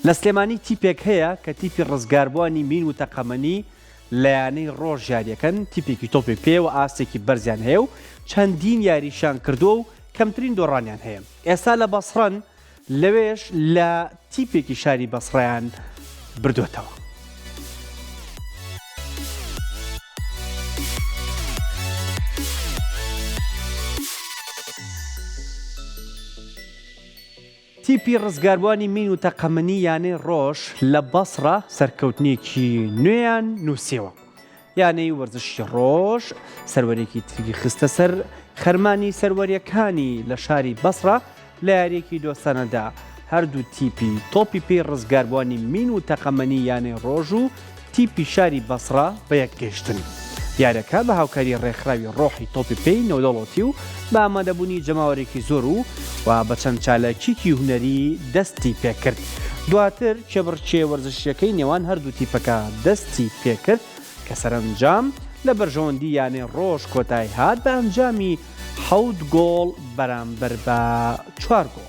لە سلێمانی تیپێک هەیە کە تیپی ڕزگاربووانی مین و تەقەمەنی لە یانەی ڕۆژ یاریەکەن، تیپێکی تۆپی پێ و ئاستێکی بەرزیان هەیە و چەندین یاریشیان کردووە و کەمترین دۆڕانیان هەیە. ئێستا لە بەسڕەن، لەوێش لە تیپێکی شاری بەسڕەیان بردووەتەوە. تیپی ڕزگاربووانی مین و تەقەمەنی یانەی ڕۆژ لە بەسڕە سەرکەوتنێکی نوێیان نووسیەوە. یانەی وەرزشی ڕۆژ سەروەرێکی تری خستە سەر خەرمانی سەروەریەکانی لە شاری بەسڕە لە یاریەکی دۆستانەدا هەردوو تیپی تۆپی پێی ڕزگاربووانی مین و تەقەمەنی یانەی ڕۆژ و تیپی شاری بەسڕە بەیەکگەیشتن. یاریەکە بە هاوکاری ڕێکخراوی ڕۆحی تۆپی پێی نێودەوڵەتی و بە ئامادەبوونی جەماوەرێکی زۆر و و بە چەند چالاکیکی هونەری دەستی پێکرد. دواتر کێبڕکێ وەرزشیەکەی نێوان هەردوو تیپەکە دەستی پێکرد کە سەرەنجام لە بەرژەوەندی یانەی ڕۆژ کۆتایی هات بە ئەنجامی حەوت گۆڵ بەرامبەر بە چوار گۆڵ.